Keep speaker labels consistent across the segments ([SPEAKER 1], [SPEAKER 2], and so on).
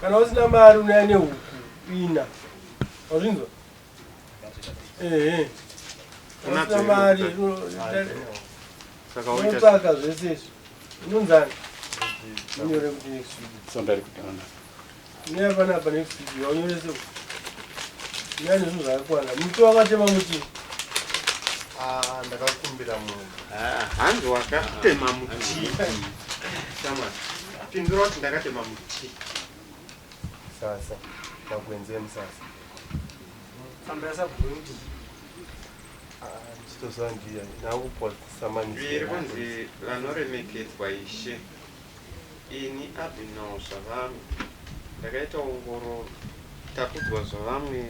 [SPEAKER 1] Kana usina mari unouya nehuku ina. Wazvinzwa? Ehe. Usina mari unotsvaka zvese izvi. Unonzani? Unyore kuti next week.
[SPEAKER 2] Sondari kutaona.
[SPEAKER 1] Unoya panapa next week waunyorese. Uya nezvinhu zvakakwana. Muti wakatema muti.
[SPEAKER 3] Ah, ndakakumbira munhu.
[SPEAKER 4] Ah, hanzi wakatema muti. Chama. Pindura kuti ndakatema muti.
[SPEAKER 3] Sasa. Magwenzi emusasa.
[SPEAKER 5] Tsamba yasabhuku yekuti
[SPEAKER 3] Ah, ndichitoziva ndiye. Ndakupuwa samanisi.
[SPEAKER 4] Iri kunzi vanoremekedzwa ishe. Ini Abinol Zvavamwe ndakaita ongororo Takudzwa Zvavamwe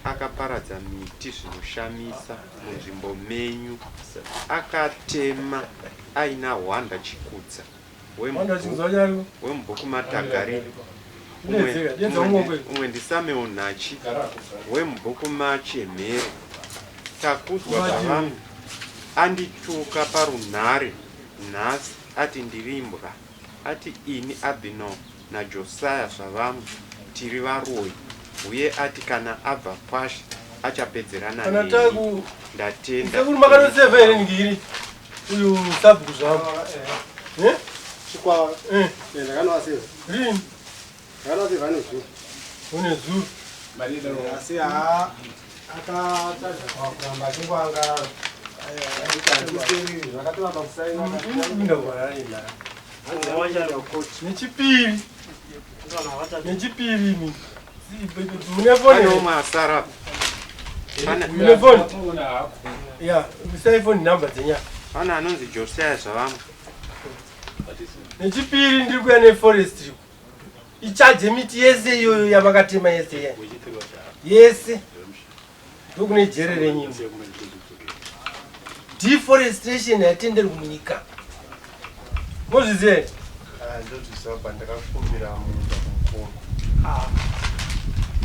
[SPEAKER 4] akaparadza miti zvinoshamisa munzvimbo menyu akatema aina Hwanda Chikudza wemubhuku maTagariri umwe ndiSamuel Nhachi wemubhuku maChemhere Takudzwa Zvavamwe andituka parunhare nhasi ati ndiri imbwa ati ini Abinor naJosiah Zvavamwe tiri varoyi huye ati kana abva kwashe achapedzerana
[SPEAKER 1] Kana
[SPEAKER 4] neni
[SPEAKER 1] taku
[SPEAKER 4] ndatenda
[SPEAKER 1] Sekuru makanoseva here ngiri uyu sabhuku zvangu. Eh?
[SPEAKER 5] Chikwawa.
[SPEAKER 1] Eh.
[SPEAKER 5] Eh, ndakanovaseva.
[SPEAKER 1] Rini?
[SPEAKER 5] Ndakanovaseva nezuro.
[SPEAKER 1] Une zuro.
[SPEAKER 5] Asi haa akatadza kuramba achingoangarara. Zvakatoramba kusaina.
[SPEAKER 1] Kupinda kuharare la. Nechipiri. Nechipiri imi. Mune foni?
[SPEAKER 4] Pane umwe asara. Pane
[SPEAKER 1] Mune foni? Ya, isai foni number dzenya.
[SPEAKER 4] Pane anonzi Josiah Zvavamwe.
[SPEAKER 1] Nechipiri ndiri kuya neforestry. Ichaje miti yese iyoyo yamakatema yese iya. Yese. Ndokune jere renyu. Deforestation haitenderwi munyika. Mozviziva here?
[SPEAKER 3] Ah, ndozviziva pa ndakakumbira munda kumukoma.
[SPEAKER 1] Ah.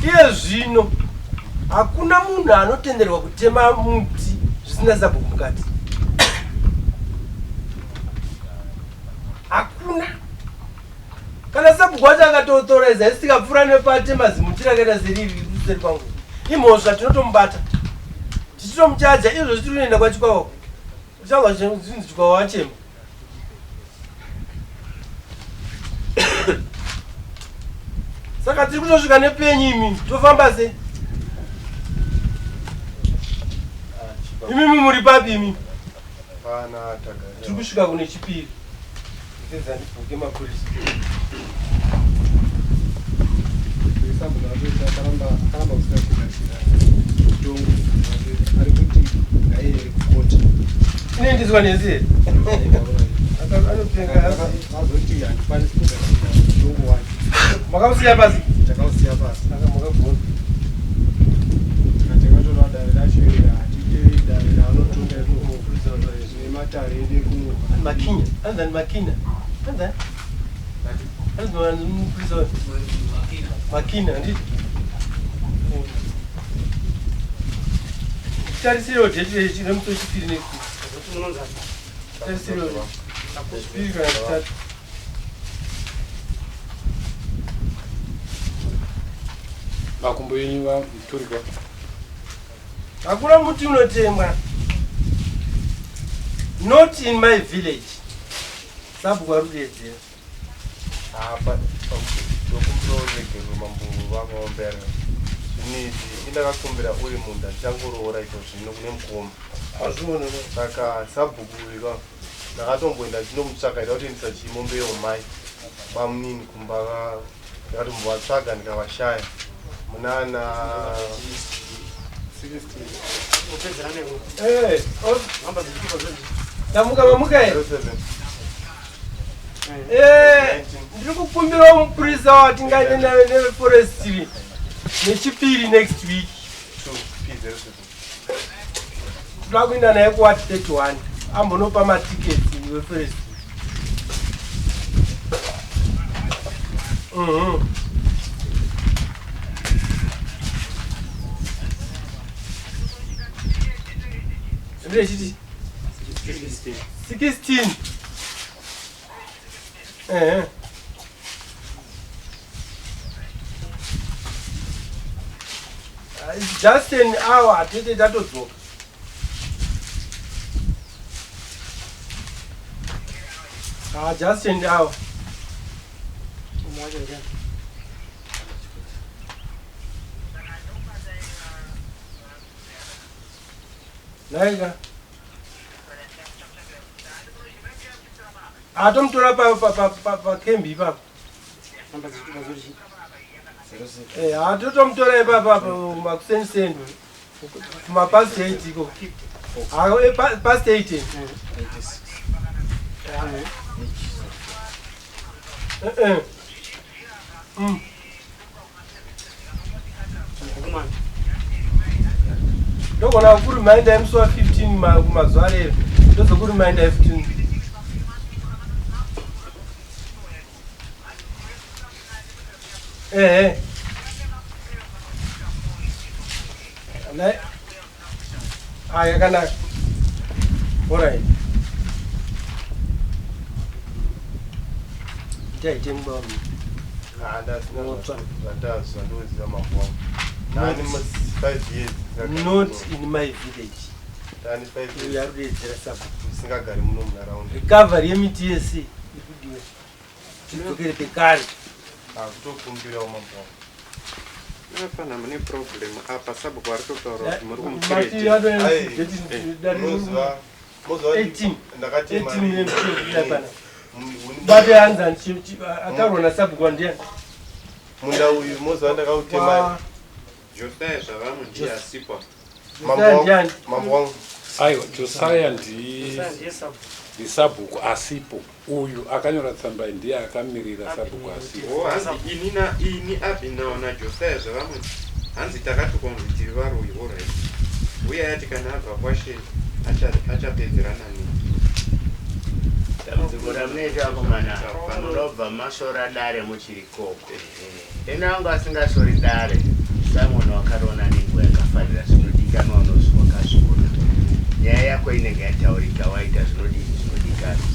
[SPEAKER 1] Iye zvino hakuna munhu anotenderwa kutema muti zvisina sabhuku mukati. Hakuna. Kana sabhuku wacho akatoauthoriza isi tikapfuura nepate mazimuti rakaita seriri kuseri kwangu. Imhosva tinotomubata. Tichitomuchaja izvozvi tiri kuenda kwaChikwawa. Uchanzwa zvinzi Chikwawa achema. Saka tiri kutosvika nepenyu imi tofamba sei? Imimi muri papi imi?
[SPEAKER 3] Pana tagara.
[SPEAKER 1] Tiri kusvika kune chipiri. Ndipedza ndibhuke mapurisa.
[SPEAKER 5] Akaramba kusina kugashira mutongo ari kuti ngaiende kukoti.
[SPEAKER 1] Inoendeswa nesi here? Anopenga
[SPEAKER 5] azoti handikwanisi kugashira mutongo wacho.
[SPEAKER 1] Makausiya pasi?
[SPEAKER 5] Takausiya pasi.
[SPEAKER 1] Saka makagona.
[SPEAKER 5] Tikatenga toda dare racho iri hatiteveri dare raanotonga nematare edu ekuno.
[SPEAKER 1] Makina. Anzani Makina. Anzani? Anzani mupurisa uyu? Makina handiti? Tarisiro date remusi wechipiri next week. Tarisiro chipiri kana chitatu.
[SPEAKER 2] Makumbo enyu vamuturikwa.
[SPEAKER 1] Hakuna muti unotemwa. Not in my village. Sabhuku ari kudeedzera.
[SPEAKER 3] Apa tokumbira uregerwe mambo vakaombera. Zvinizvi indakakumbira uri munda ndichangoroora iko zvino kune mukoma.
[SPEAKER 1] Azviona.
[SPEAKER 3] Saka sabhuku uyu ka ndakatomboenda ndichinomutsvaka ida kutoendesa chimombe yeumai bamunini kumba ndakatombovatsvaga ndikavashaya munana
[SPEAKER 1] Eh, Tamuka mamuka here? Eh, ndiri kukumbirawo mupurisa watingaende naye neveforestry nechipiri next week. Toda kuenda naye kuward 31 ambonopa matiketi weforestry. Mhm. Ndechiti 16. Ehe. Just an hour hatete tatodzoka. Ah, just an hour.
[SPEAKER 6] Umwe wacho ndiani?
[SPEAKER 1] Naika. Atomutora pakembi ipapo.
[SPEAKER 6] Namba dzechitupa dzoti chii?
[SPEAKER 1] Eh, hatotomutora ipapa makuseniseni kumapast 8 iko. Ah, past 8. Eh eh.
[SPEAKER 6] Kumana.
[SPEAKER 1] Ndogona kurimainda musi wa 15 kumazuva rero. Ndozokurimainda 15. Ehe. Nai. Ah, yakanaka. Alright. Itaite mubaba.
[SPEAKER 3] Zvandazwa ndoziva mambo wangu. Ndani 5 years.
[SPEAKER 1] Not in my village.
[SPEAKER 3] Ndani 5
[SPEAKER 1] Uyu
[SPEAKER 3] years
[SPEAKER 1] ari kudedzera sabhuku.
[SPEAKER 3] ndisingagari muno munharaunda.
[SPEAKER 1] Recovery yemiti yese iri kudiwa. Tidzokere pekare.
[SPEAKER 3] Akutokumbirawo mambo wangu.
[SPEAKER 4] Apana mune problem apa sabhuku ari kutotaura kuti muri
[SPEAKER 1] Mati
[SPEAKER 4] kumutireti.
[SPEAKER 3] Ai,
[SPEAKER 1] anoenda
[SPEAKER 3] Moziva moziva
[SPEAKER 1] 18.
[SPEAKER 3] ndakatema
[SPEAKER 1] 18 nemiti pana.
[SPEAKER 3] Munda
[SPEAKER 1] Bate hanzi ataurwa nasabhuku ndiani?
[SPEAKER 3] uyu moziva ndakautema
[SPEAKER 4] Josiah zvavamwe ndiye asipo.
[SPEAKER 3] mambo wangu
[SPEAKER 1] Ndiani?
[SPEAKER 3] mambo wangu
[SPEAKER 2] Aiwa, Josiah ndi
[SPEAKER 6] Josiah ndiye sabhuku.
[SPEAKER 2] ndisabhuku asipo. Uyu akanyora tsamba iyi ndiye akamirira sabhuku asipo.
[SPEAKER 4] Oh, hanzi ini na ini Abinao naJosiah zvavamwe hanzi takatukwa kunzi tiri varoyi alright. Uye ati kana abva kwashe achapedzerana neni.
[SPEAKER 7] Dambudziko ramunoita vakomana, munobva masora dare muchiri koko. Ena angu asingasori dare, Simon wakariona nenguva yakafanira zvinodikanwa unozvi wakazviona. Nyaya yako inenge yataurika, waita zvinodii zvinodikanwa.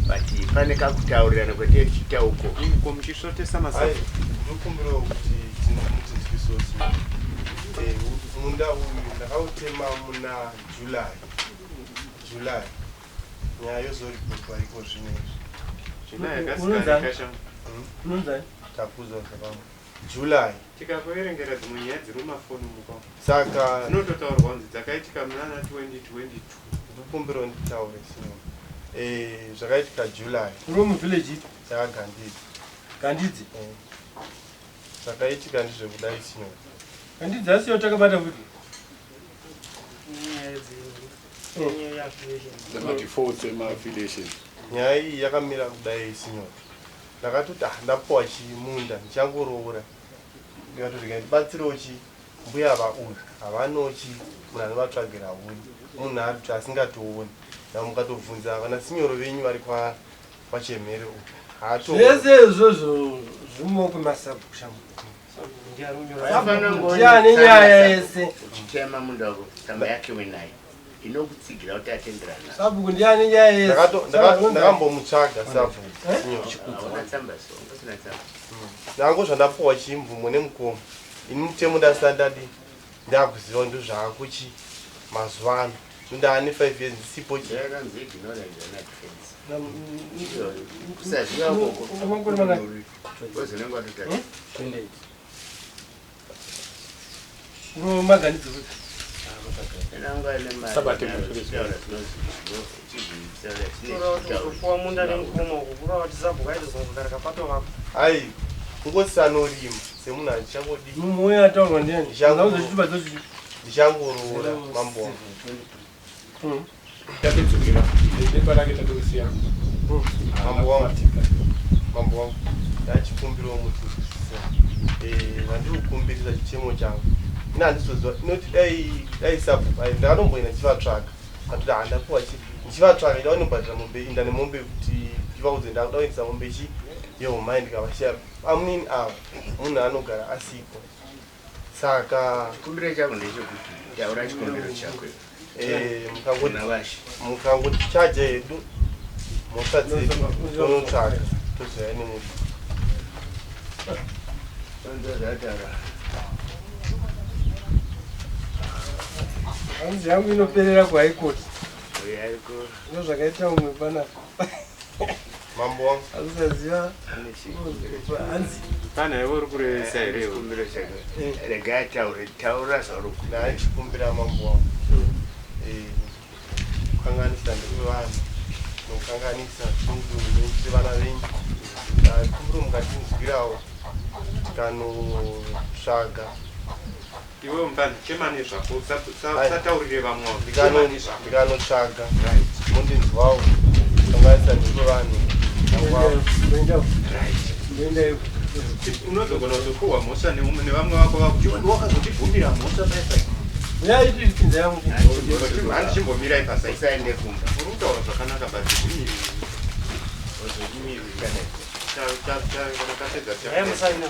[SPEAKER 7] But pane kakutaurirana kwete tichiita uko.
[SPEAKER 4] Ko muchisvotesa
[SPEAKER 3] Ai,
[SPEAKER 4] masabhuku.
[SPEAKER 3] ndokumbirawo kuti mutinzwisosi. Munda uyu ndakautema muna July. July. Nyaya yozoripotwa iko zvino izvi.
[SPEAKER 4] Zvina yakasikarika sha.
[SPEAKER 1] Unonzani?
[SPEAKER 3] Takudzwa zvavamwe. July.
[SPEAKER 4] Tikakuverengera dzimwe nyaya dziri mumafoni muka.
[SPEAKER 3] Saka
[SPEAKER 4] Dzinototaurwa kunzi dzakaitika munana 2022.
[SPEAKER 3] ndokumbirawo nditaure sino. Zvakaitika July
[SPEAKER 1] Uri muvillage ipi?
[SPEAKER 3] yakagandidzi.
[SPEAKER 1] Gandidzi.
[SPEAKER 3] Zvakaitika ndezvekudai sino.
[SPEAKER 1] Gandidzi asiyo takabata futi.
[SPEAKER 6] Nyaya dze- nyaya yeaffiliation.
[SPEAKER 2] Dzemadefaults emaffiliation.
[SPEAKER 3] Nyaya iyi yakamira kudai sinyoro. Ndakatoti ah ndapuwa chimunda ndichangoroora. Ndikatoti ndibatsirewo chi mbuya vauyu havanochi munhu anovatsvagira huni munhu ari asingatooni. Namukatobvunza vana sinyoro venyu vari kwachemhere uku haatooni.
[SPEAKER 1] Zvese izvozvo zviri mumaoko emasabhuku shamu.
[SPEAKER 6] Sabhuku ndiye ari kunyora.
[SPEAKER 7] Vaifanira kunge
[SPEAKER 1] Ndiani
[SPEAKER 7] une
[SPEAKER 1] nyaya
[SPEAKER 7] tsamba
[SPEAKER 1] yese?
[SPEAKER 7] Uchitema munda wako, tsamba yake uinayo inokutsigira kuti atenderana.
[SPEAKER 1] Sabhuku ndiani nyaya yese?
[SPEAKER 3] Ndakambomutsvaga sabhuku sinyoro.
[SPEAKER 7] Hauna tsamba so, usina tsamba.
[SPEAKER 3] Ndango zvandapuwa chimvumo nemukoma. Ini mutemo ndasati ndadi ndakuziva ndozvaakuchi mazuva ano. Ndaane 5 years ndisipo chi.
[SPEAKER 7] Yakanzi ignorance yana defense. Kusaziva ukoko.
[SPEAKER 1] Umakore mangani?
[SPEAKER 7] Wozonenge watotata.
[SPEAKER 1] Uri magandidzi futi.
[SPEAKER 2] Sabate muferesi.
[SPEAKER 6] Kureva kuti kupuwa munda nemukoma uku kureva kuti sabhuku aitozongogara kapato vako.
[SPEAKER 3] Ai, kungosanorima semunhu achangodi
[SPEAKER 1] Mumwe uyo ataurwa ndiani? Ndauza chitupa dzochi.
[SPEAKER 3] ndichangoroora mambo wangu.
[SPEAKER 2] Tatodzokera bepa rake tatosiya.
[SPEAKER 3] Mambo wangu. Mambo wangu. Ndachikumbirawo mutinzwisise. Zvandiri kukumbirisa chichemo changu. Ini handizoziva inoti dai dai sabhuku ai ndakatomboenda ndichivatsvaga. Atoti ah ndapuwa chi ndichivatsvaga ndaida kunobhadhara mombe inda nemombe kuti ndivaudze ndakuda kuendesa mombe chi yehomai ndikavasiya amunini ava munhu anogara asiko. Saka
[SPEAKER 7] Chikumbiro chako ndechekuti taura chikumbiro chako
[SPEAKER 3] mukangoti
[SPEAKER 7] kuna vashe.
[SPEAKER 3] mukangotichaja hedu mhosva dzedu tonotsvaga tozoya nemuti.
[SPEAKER 7] Tonzo zvataura.
[SPEAKER 1] Hanzi yangu inoperera kuhigh court.
[SPEAKER 7] Uyai ku
[SPEAKER 1] Ndo zvakaita umwe panapa.
[SPEAKER 3] Mambo wangu.
[SPEAKER 1] Akusaziva hanzi
[SPEAKER 4] Pana iwe uri kurevesa here iwe?
[SPEAKER 7] chikumbiro chake. Regai taure, taura zvauri kuda.
[SPEAKER 3] Ndaichikumbira mambo wangu. Eh, kukanganisa ndekwevanhu. Nokukanganisa tiri vana venyu. Ndakumbira mukatinzwirawo tikanotsvaga
[SPEAKER 4] Iwe mupana chema nezvako
[SPEAKER 3] Ai.
[SPEAKER 4] usataurire vamwe vanhu. Chema nezvako.
[SPEAKER 3] Ndikanotsvaga
[SPEAKER 4] Right.
[SPEAKER 3] mundinzwawo kukanganisa ndekwevanhu.
[SPEAKER 1] ndoenda
[SPEAKER 4] Right.
[SPEAKER 1] ndoenda
[SPEAKER 4] Unozogona kuzopuhwa mhosva nevamwe vako vakuti "Iwe wakazotibvumira mhosva pai pai."
[SPEAKER 1] yaitipinza yangu.
[SPEAKER 4] Handichimbomirai pasai.
[SPEAKER 7] Usaende kumba.
[SPEAKER 4] Uri kutaura zvakanaka but zvimiriri.
[SPEAKER 7] Uzodii?
[SPEAKER 4] Kana tapedza
[SPEAKER 6] Dai musaina.